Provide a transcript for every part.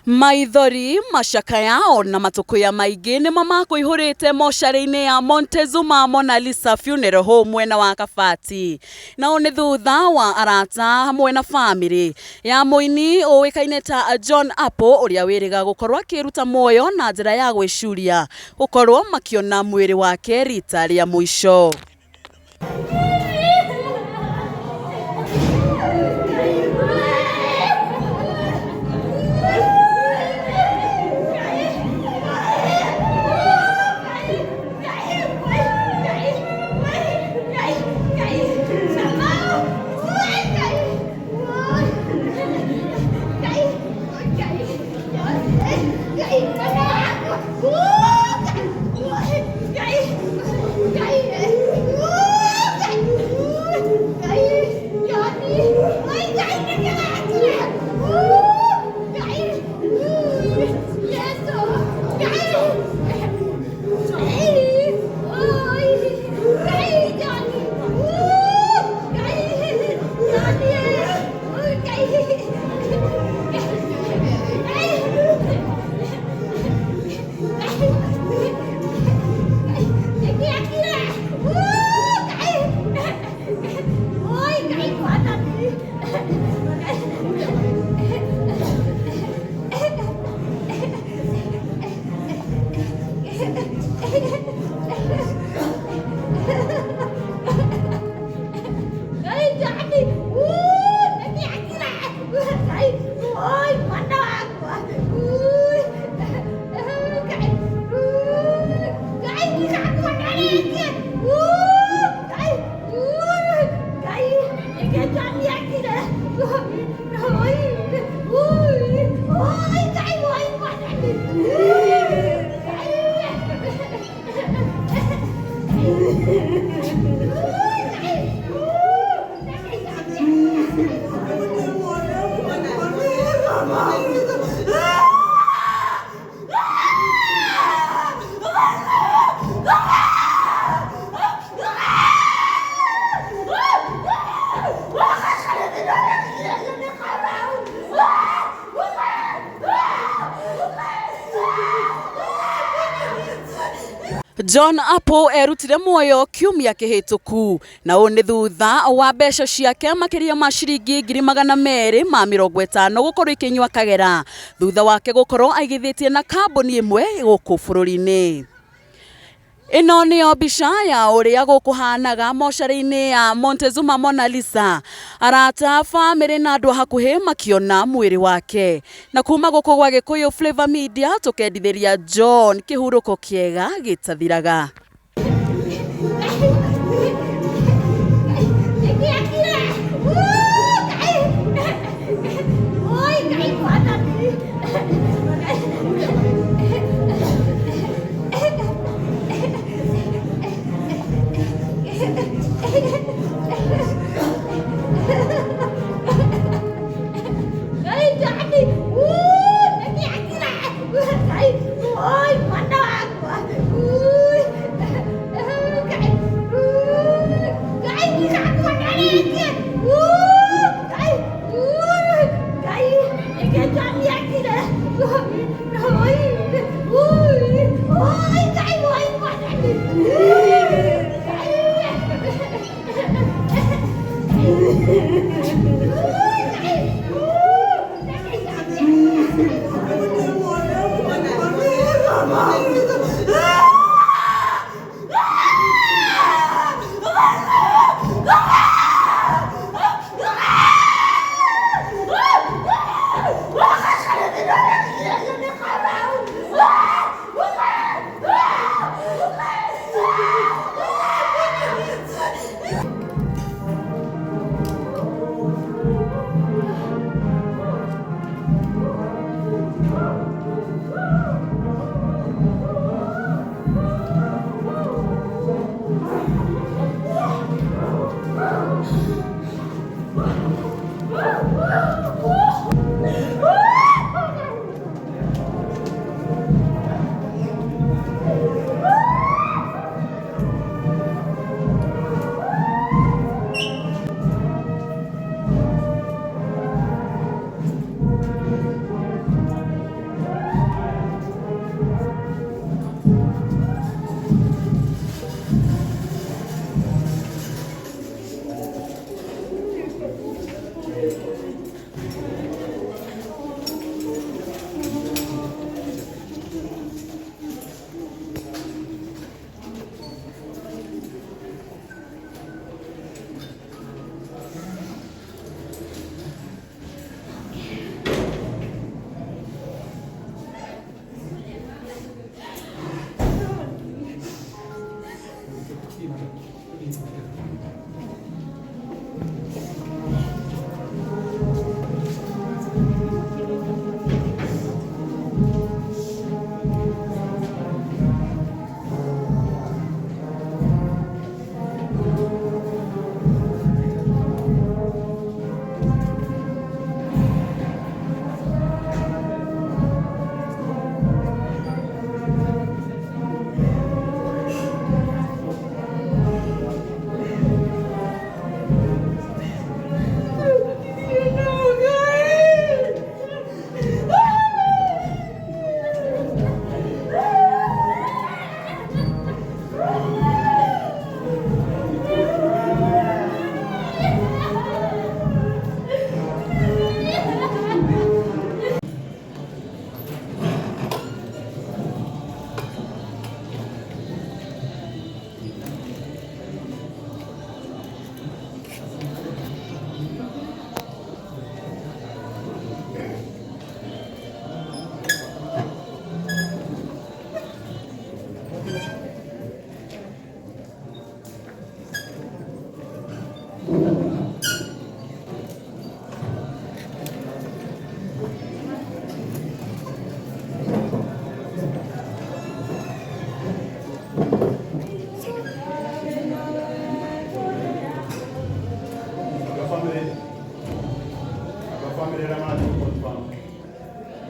Maithori, macakaya ona matũkũya maingĩ nĩmo makũihũrĩte mocarĩ-inĩ ya Montezuma Monalisa Funeral Home mwena wa Kabati. Na ũũ nĩ thutha wa arata hamwe na bamĩrĩ ya mũini ũĩkaine ta John Apple ũrĩa wĩrĩga gũkorwo akĩruta muoyo na njĩra ya gwĩcuria gũkorwo makĩona mwĩrĩ wake rita rĩa mũico. John Apple erutire muoyo kiumia kĩhĩtũku na ũũ nĩ thutha wa mbeca ciake makĩria ma ciringi 250,000 gũkorwo ikĩnyua kagera thutha wake gũkorwo aigithĩtie na kambuni ĩmwe gũkũ bũrũri-inĩ. Ĩno nĩyo mbica ya ũrĩa gũkũhanaga mocarĩ-inĩ ya Montezuma Monalisa, arata, bamĩrĩ na andũ a hakuhĩ makĩona mwĩrĩ wake. Na kuma gũkũ gwa Gĩkũyũ Flavour Media tũkendithĩria John kĩhurũko kĩega gĩtathiraga.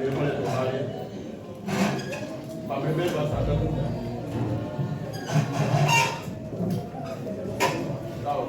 Nĩmaretwo harĩa. Family members atatũ. Sawa.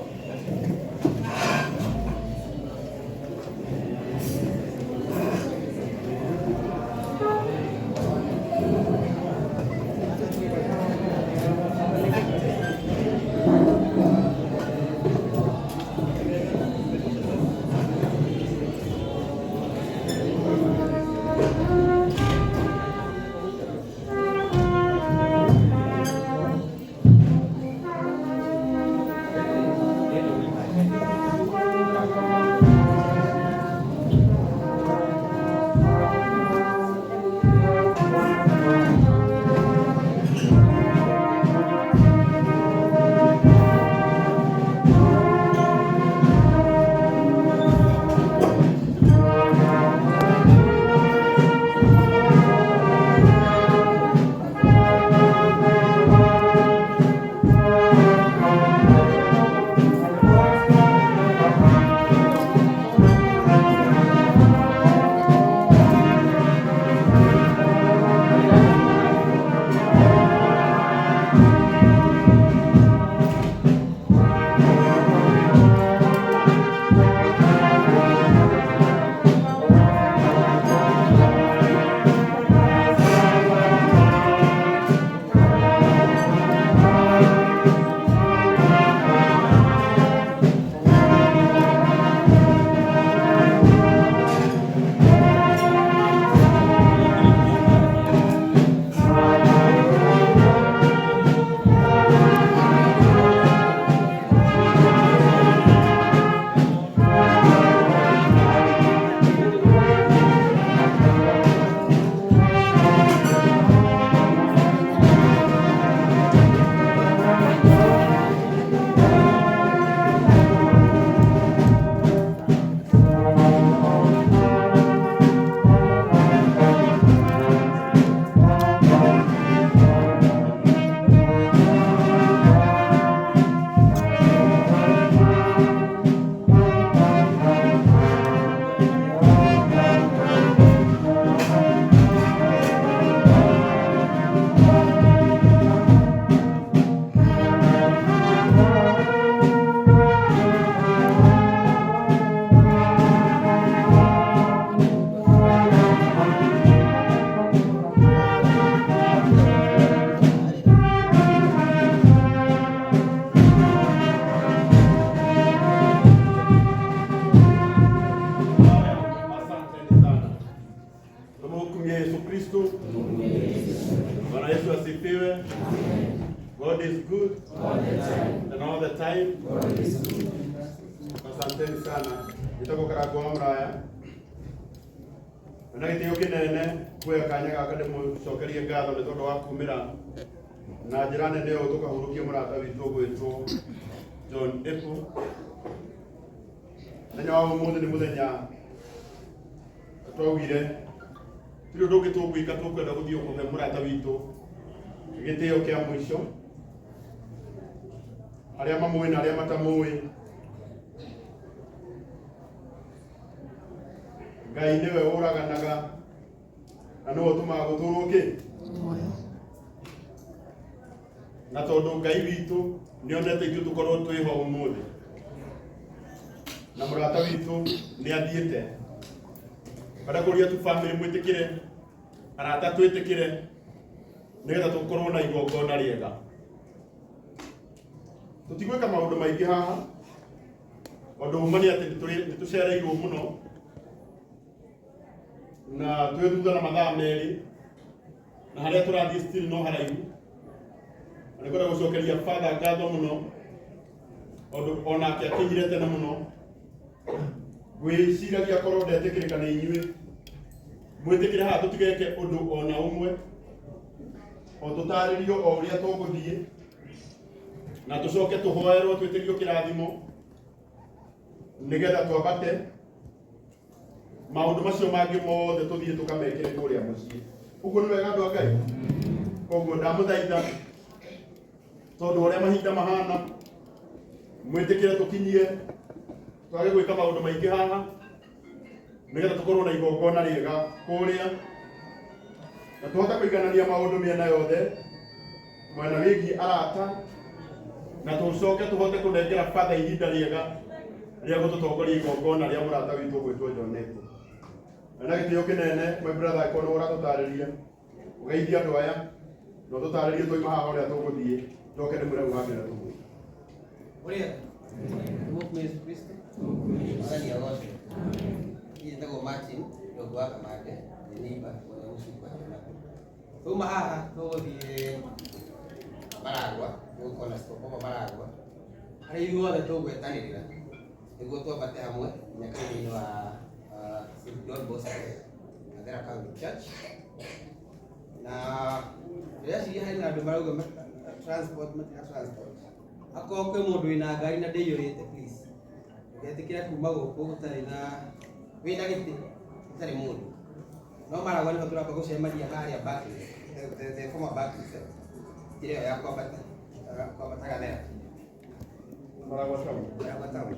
Asanteni sana. Tumhukumie Yesu Kristo. Bwana Yesu asifiwe. God is good. And all the time. Asanteni sana. Njĩtagwo Karangũ wa Mũraya. Na gĩtĩo kĩnene kuoya kanya gaka ndĩmũcokerie ngatho nĩ tondũ wa kumĩra na njĩra nene ũũ tũkahurũkia mũrata witũ ũgwĩtwo John Apple. Mũthenya wa ũmũthĩ nĩ mũthenya twaugire tiri ũndũ ũngĩ tũgwĩka, tũkwenda gũthiĩ kũhe mũrata witũ gĩtĩo kĩa mũico, arĩa mamũĩ na arĩa matamũĩ. Ngai nĩwe ũraganaga na nĩwe ũtũmaga gũtũrwo kĩ na tondũ Ngai witũ nĩonete ithuĩ tũkorwo twĩho ũmũthĩ na mũrata witũ nĩ athiĩte. Kwenda kũria tu family mwĩtĩkĩre, arata twĩtĩkĩre, nĩgetha tũkorwo na igongona rĩega. Tũtigwĩka maũndũ maingĩ haha, ũndũ uma nĩ atĩ nĩ tũcereirwo mũno na twĩ thutha na mathaa 2, na harĩa tũrathiĩ still no haraihu. Na nĩngwenda gũcokeria father ngatho mũno tondũ onake akinyire tene mũno. Ngwĩciragia korwo ndetĩkĩrĩka nĩ inyuĩ, mwĩtĩkĩre haha tũtigeke ũndũ ona ũmwe, o tũtarĩrio o ũrĩa tũgũthiĩ, na tũcoke tũhoerwo twĩtĩrio kĩrathimo nĩgetha twambate maũndũ macio mangĩ mothe tũthiĩ tũkamekĩre kũrĩa mũciĩ. Ũguo nĩ wega, andũ a Ngai. Koguo ndamũthaitha, tondũ ũrĩa mahinda mahana, mwĩtĩkĩre tũkinyie, twage gwĩka maũndũ maingĩ haha. Nĩgetha tũkorwo na igongona rĩega kũrĩa na tũhote kũiganania maũndũ mĩena yothe mwena wĩgiĩ arata na tũcoke tũhote kũnengera batha ihinda rĩega rĩa gũtũtongoria igongona rĩa mũrata witũ ũgwĩtwo John Apple. Na gĩtĩo kĩnene my brother angĩkorwo nĩwe ũratũtarĩria ũgeithie andũ aya na ũtũtarĩrie twauma haha ũrĩa tũgũthiĩ njoke ndĩmwĩre hau hangĩ ũrĩa tũgwĩka. Ũrĩa Mũkũ Yesu Kristo Mwathani agocwo. Niĩ njĩtagwo Martin Ndongo wa Kamande, ndĩ neighbor wa mũciĩ kwa Jonathan. Twauma haha tũgũthiĩ Maragwa, tũgũkorwo na stopover Maragwa, harĩa ithuothe tũgwetanĩrĩra nĩguo twambate hamwe nginya kanitha-inĩ wa St. John Bosco Gathera Catholic Church. Na ndĩreciria harĩ na andũ marauga transport matina transport. Akorwo kwĩ mũndũ wĩna ngari na ndĩiyũrĩte please ndũgetĩkĩre kuma gũkũ ũtarĩ na wĩna gĩtĩ ũtarĩ mũndũ. No Maragwa nĩho tũramba gũcemania harĩa Barclays, the former Barclays, eh? Njĩra ĩyo ya kwambata kwambata Gathera. Maragwa town. Maragwa town.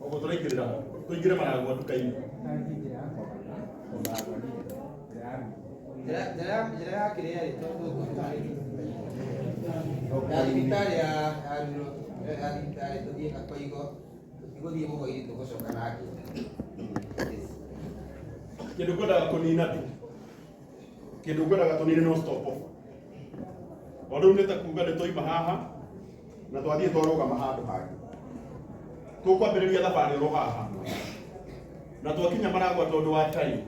Ũguo tũraingĩrĩra tũingĩre Maragwa nduka-inĩ. Njĩra njĩra ya njĩra ya kĩrĩa rĩ tondũ ya thibitarĩ ya ya Rural, ya thibitarĩ tũthiĩ Gakoigo tũtigũthiĩ Mũgoiri tũgũcoka na ngĩnda. Yes. Kĩndũ ngwendaga kũnina tu kĩndũ ngwendaga tũnine no stop off. Tondũ rĩu nĩ ta kuga nĩ twaima haha na twathiĩ twarũgama handũ hangĩ. Tũkwambĩrĩria thabarĩ oro haha na twakinya Maragwa tondũ wa time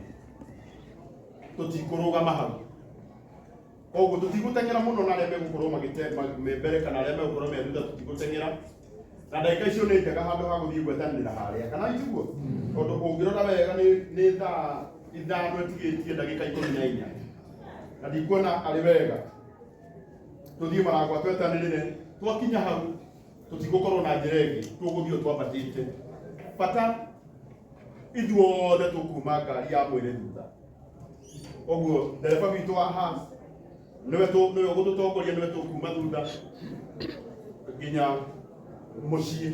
tũtikũrũgama hau. Koguo tũtigũteng'era mũno na arĩa megũkorwo magĩte me mbere kana arĩa megũkorwo me thutha tũtigũteng'era. Na ndagĩka icio nĩ njega handũ ha gũthiĩ gwetanĩra harĩa kana itiguo tondũ ũngĩrora wega nĩ thaa 5 ĩtigĩtie ndagĩka 14 na ndikuona arĩ wega tũthiĩ Maragwa twetanĩrĩre twakinya hau tũtigũkorwo na njĩra ĩngĩ tũgũthiĩ o twambatĩte bata ithuothe tũkuma ngari ya mwĩrĩ thutha ũguo ndereba witũ wa Haas nĩwe nĩwe ũgũtũtongoria nĩwe tũkuma thutha nginya mũciĩ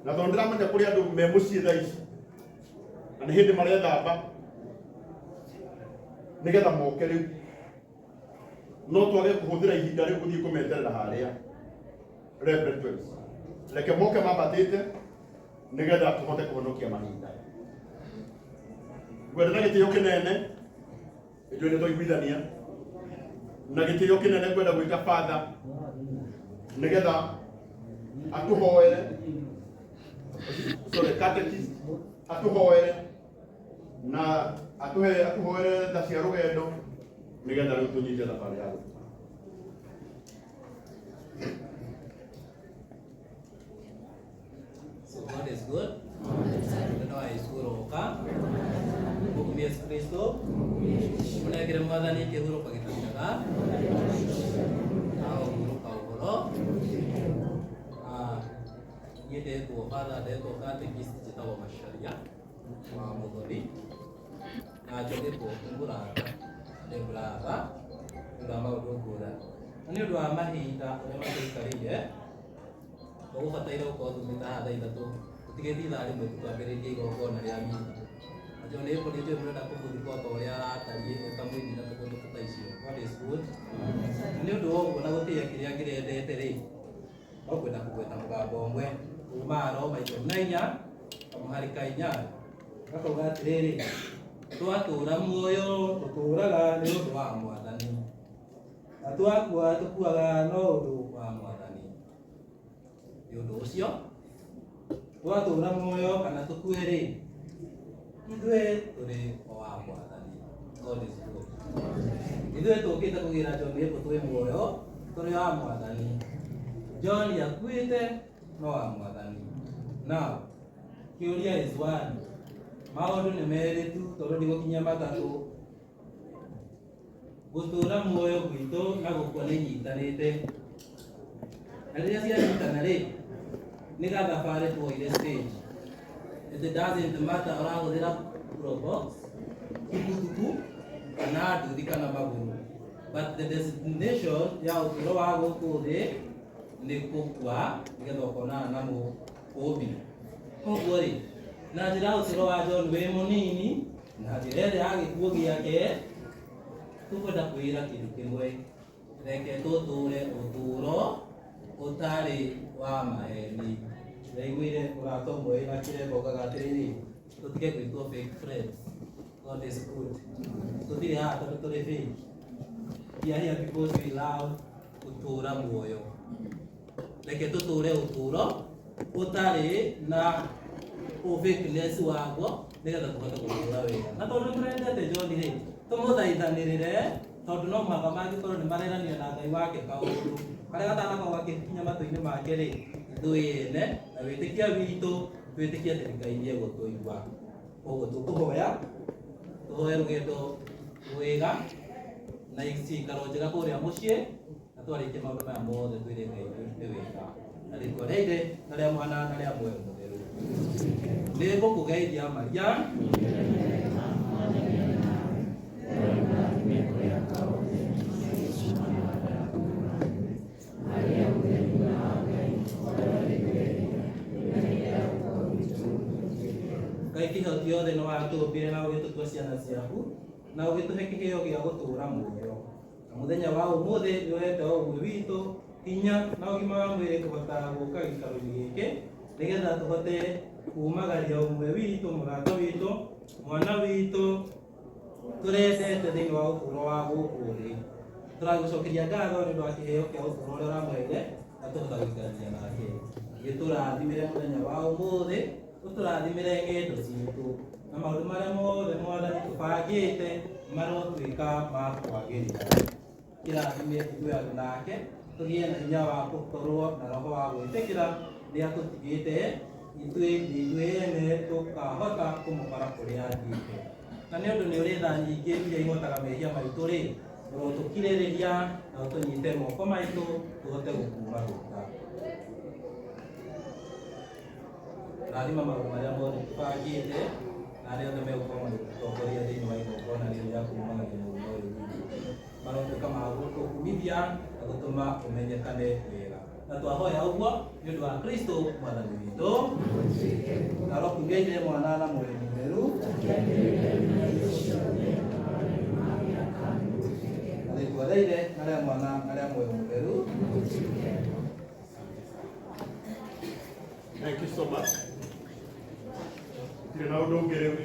na tondũ ndĩramenya kũrĩ andũ me mũciĩ thaa ici na nĩ hĩndĩ marethamba nĩgetha moke rĩu no twage kũhũthĩra ihinda rĩu gũthiĩ kũmeterera harĩa Reverend Twins. Reke moke mambatĩte nĩgetha tũhote kũhonokia mahinda. Ngwenda na gĩtĩo kĩnene ithuĩ nĩ twaiguithania na gĩtĩo kĩnene ngwenda gwĩta father nĩgetha atũhoere sorry catechist atũhoere na atũhe atũhoere tha cia rũgendo nĩgetha rĩu tũnyite thabarĩ ya gũthiĩ. So God is good. Mũthenya wa Yesu ũroka. Mũkumi Yesu Kristo. Mũnengere mwathani kĩhurũko gĩtathiraga. Na ũhurũka ũhoro. Ah, niĩ ndetwo father, ndetwo catechist, njĩtagwo Macharia wa Mũthoni. Na njogĩtwo nĩ mũrata, ndĩ mũrata, nĩ ũndũ wa maũndũ ngũrani. Na nĩ ũndũ wa mahinda ũrĩa matũikarĩire, tũgũbataire gũkorwo tumĩte haha thaa 3 tũtigĩtie ithaa rĩmwe tu twambĩrĩrie igongona rĩa mitha. Na John Apple nĩ njũĩ mũrenda kũmũthika o ta ũrĩa aratariĩ e ta mũini na tũkũndũ ta icio. God is good. Na nĩ ũndũ wa ũguo na gũtĩĩa kĩrĩa ngĩrendete rĩ, no kwenda kũgweta mũgambo ũmwe kuma Roma 14 kamũhari ka 8 gakauga atĩrĩrĩ, twatũũra muoyo tũtũũraga nĩ ũndũ wa Mwathani, na twakua tũkuaga no ũndũ wa Mwathani. Nĩ ũndũ ũcio twatũũra muoyo kana tũkue rĩ, ithuĩ tũrĩ o wa Mwathani. God is good. Ithuĩ tũkĩte kũgĩra John Apple twĩ muoyo tũrĩ wa Mwathani. John akuĩte no wa Mwathani. Now kĩũria is one, maũndũ nĩ merĩ tu tondũ ndigũkinyia matatũ. Gũtũũra muoyo gwitũ na gũkua nĩ inyitanĩte. Na rĩrĩa cianyitana rĩ, nĩ gathabarĩ tuoire stage. It doesn't matter ũrahũthĩra probox, tukutuku, kana nduthi kana magũrũ. But the destination ya ũtũũro wa gũkũ thĩ nĩ gũkua nĩgetha ũkonana na Mũũmbi. Koguo rĩ, Na njĩra ya ũtũũro wa John wĩ mũnini na njĩra ĩrĩa ya gĩkuũ gĩake, tũkwenda kwĩra kĩndũ kĩmwe, reke tũtũũre ũtũũro ũtarĩ wa maheni. Ndaiguire mũrata ũmwe wĩna kĩremba augaga atĩrĩrĩ, tũtige gwĩtwo fake friends. God is good. Tũtirĩ haha tondũ tũrĩ fake. We are here because we love gũtũũra muoyo. Reke tũtũũre ũtũũro ũtarĩ na ũfakeness waguo nĩgetha tũhote gũtũũra wega. Na tondũ nĩtũrendete John rĩ, tũmũthaithanĩrĩre tondũ no mũhaka mangĩkorwo nĩ mareranire na Ngai wake kaũndũ karĩa gatanakorwo gakĩkinya matũ-inĩ make rĩ, ithuĩ ene na wĩtĩkia witũ twĩtĩkie atĩ Ngai nĩ egũtũigua. Koguo tũkũhoya tũhoe rũgendo rwega na cikaro njega kũrĩa mũciĩ na twarĩkia maũndũ maya mothe twĩre Ngai nĩ wega na rĩtwa rĩa Ithe na rĩa Mwana na rĩa Muoyo Mũtheru. Nĩ ngũkũgeithia Maria. Ngai kĩhoti yothe nĩ watũmbire na ũgĩtũtua ciana ciaku na ũgĩtũhe kĩheo gĩa gũtũũra muoyo. Na mũthenya wa ũmũthĩ nĩ ũhete o ũmwe witũ hinya na ũgima wa mwĩrĩ kũhota gũka gĩikaro-inĩ gĩkĩ nĩgetha tũhote kumagaria ũmwe witũ, mũrata witũ, mwana witũ tũrendete thĩinĩ wa ũtũũro wa gũkũ thĩ. Tũragũcokeria ngatho nĩ ũndũ wa kĩheo kĩa ũtũũro ũrĩa ũramũheire na tũhota gũikarania nake. Gĩtũrathimĩre mũthenya wa ũmũthĩ, ũtũrathimĩre ng'endo citũ na maũndũ marĩa mothe Mwathani tũbangĩte marotuĩka ma kwagĩrĩra. Kĩrathime ithuĩ andũ nake tũgĩe na hinya wa gũkorwo na roho wa gwĩtĩkĩra nĩ atũtigĩte ithuĩ ithuĩ ene tũkahota kũmũkora kũrĩa athiĩte. Na nĩ ũndũ nĩ ũrĩ tha nyingĩ iria ihotaga mehia maitũ rĩ, ũrotũkirĩrĩria na ũtũnyite moko maitũ tũhote gũkuma rũta. Rathima maũndũ marĩa mothe tũbangĩte na arĩa othe megũkorwo magĩtũtongoria thĩinĩ wa igongona rĩrĩ rĩa kumagaria mũruna ũyũ witũ. Marotuĩka ma gũtũkumithia na gũtũma ũmenyekane wega. Na twahoya ũguo nĩ ũndũ wa Kristo Mwathani witũ. Na arokumia Ithe, Mwana na Muoyo Mũtheru. Na rĩtwa rĩa Ithe na rĩa Mwana na rĩa Muoyo Mũtheru. Thank you so much. Ndirĩ na ũndũ ũngĩ rĩu.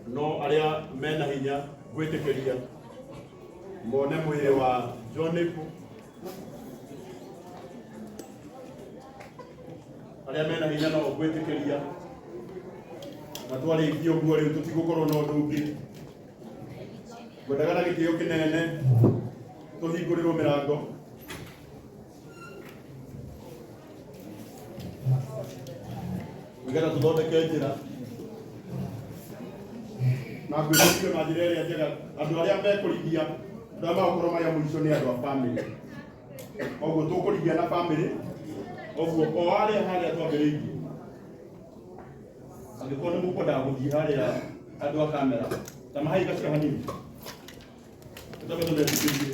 No arĩa mena hinya gwĩtĩkĩria mone mwĩrĩ wa John Apple. Arĩa mena hinya no gwĩtĩkĩria na twarĩkia ũguo rĩu tũtigũkorwo na ũndũ ũngĩ. Ngwendaga na gĩtĩo kĩnene tũhingũrĩrwo mĩrango. Nĩgetha tũthondeke njĩra na ngwĩciria na njĩra ĩrĩa njega andũ arĩa mekũrigia andũ arĩa magũkorwo marĩ a mũico nĩ andũ a bamĩrĩ koguo tũkũrigia na bamĩrĩ koguo o harĩa harĩa twambĩrĩirie angĩkorwo nĩ mũkwendaga gũthiĩ harĩa andũ a kamera ta mahai gacĩra hanini tũtambe tũmetĩkĩrie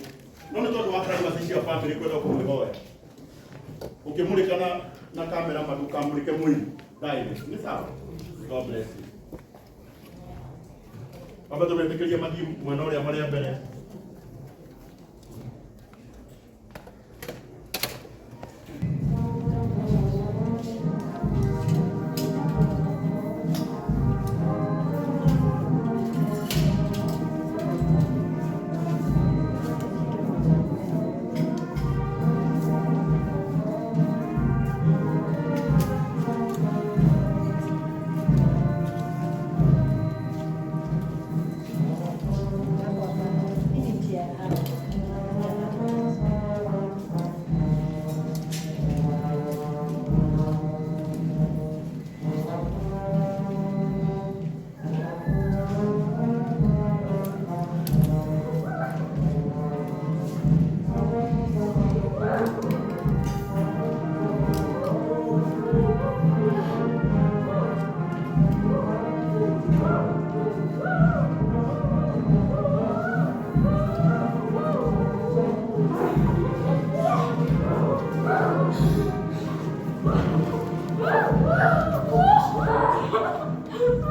no nĩ tondũ wa privacy cia bamĩrĩ kwenda kũmwĩhoya ũkĩmũrĩka na na kamera ma ndũkamũrĩke mwĩrĩ direct nĩ sawa. God bless you. Baba tũmetĩkĩrie mathiĩ mwena ũrĩa marĩa mbere. Thank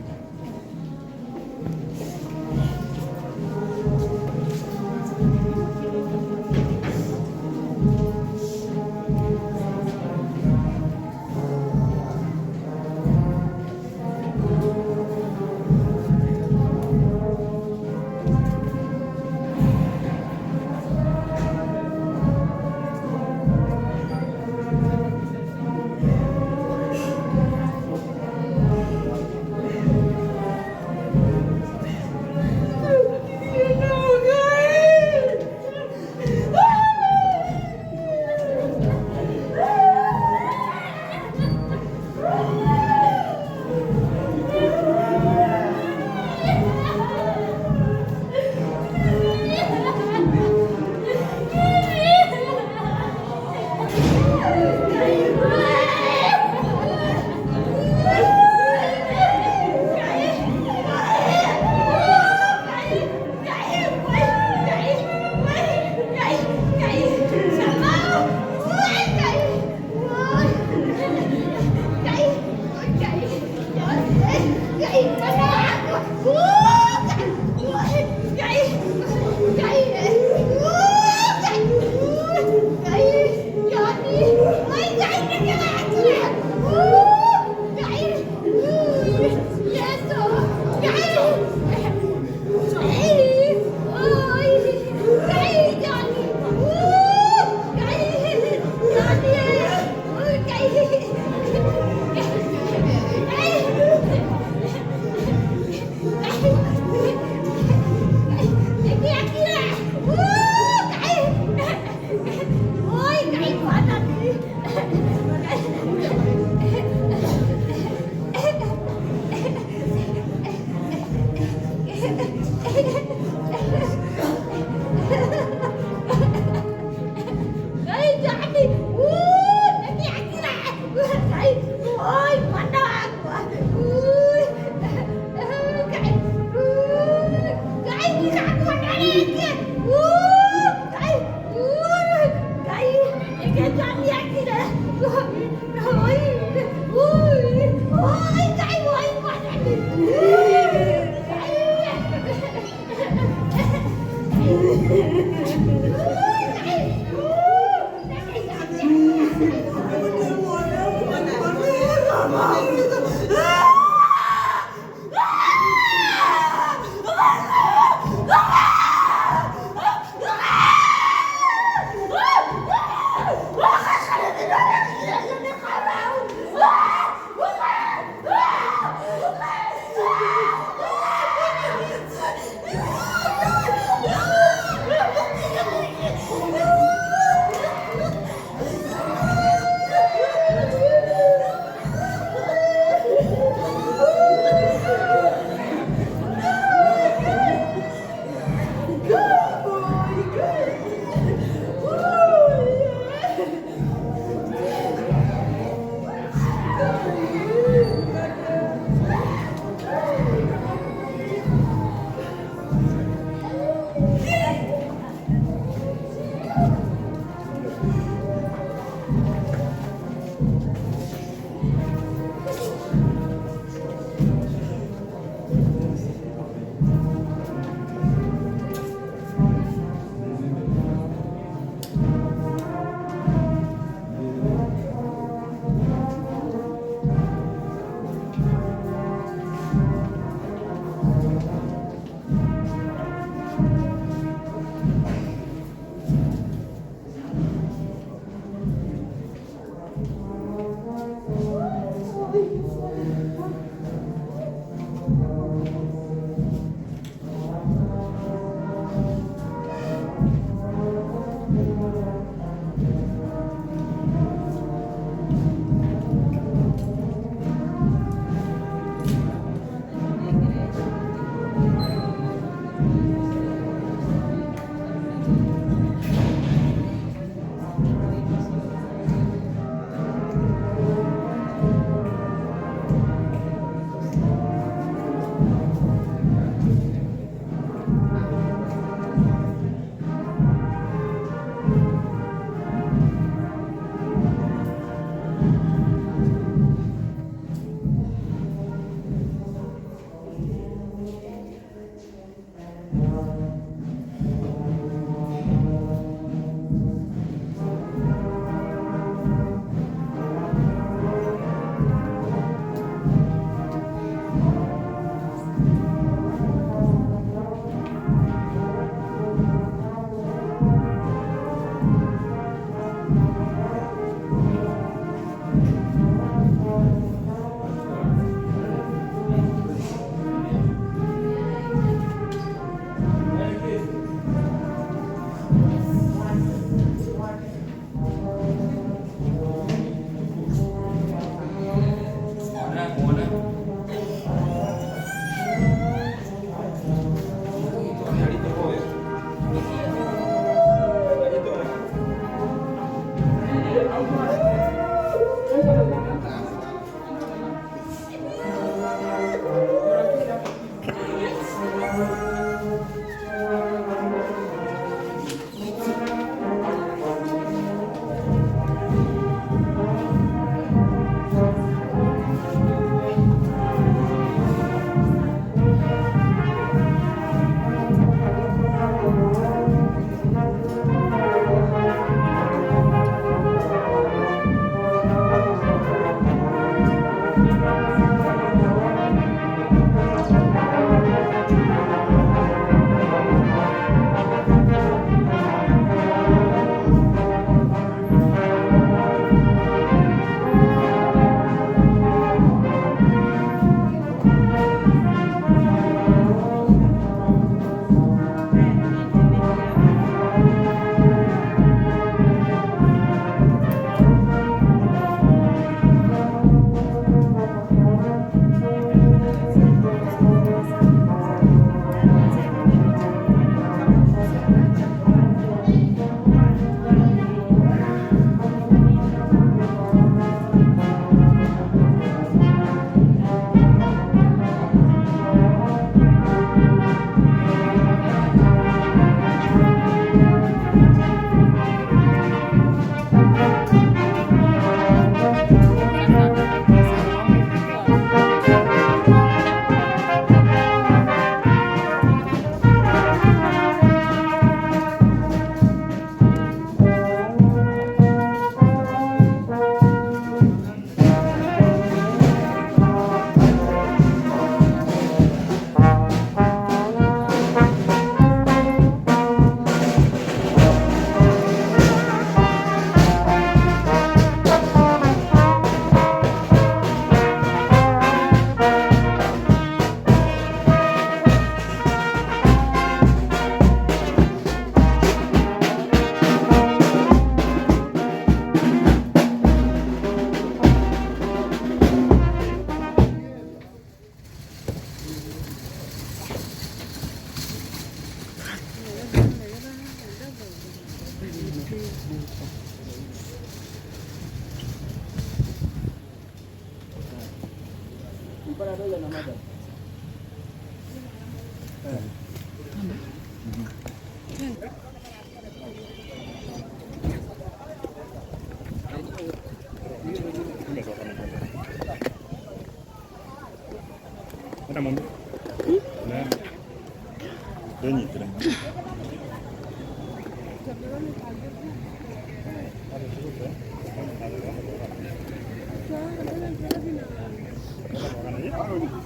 you.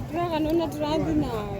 Tũraganona tũrathiĩ nawe.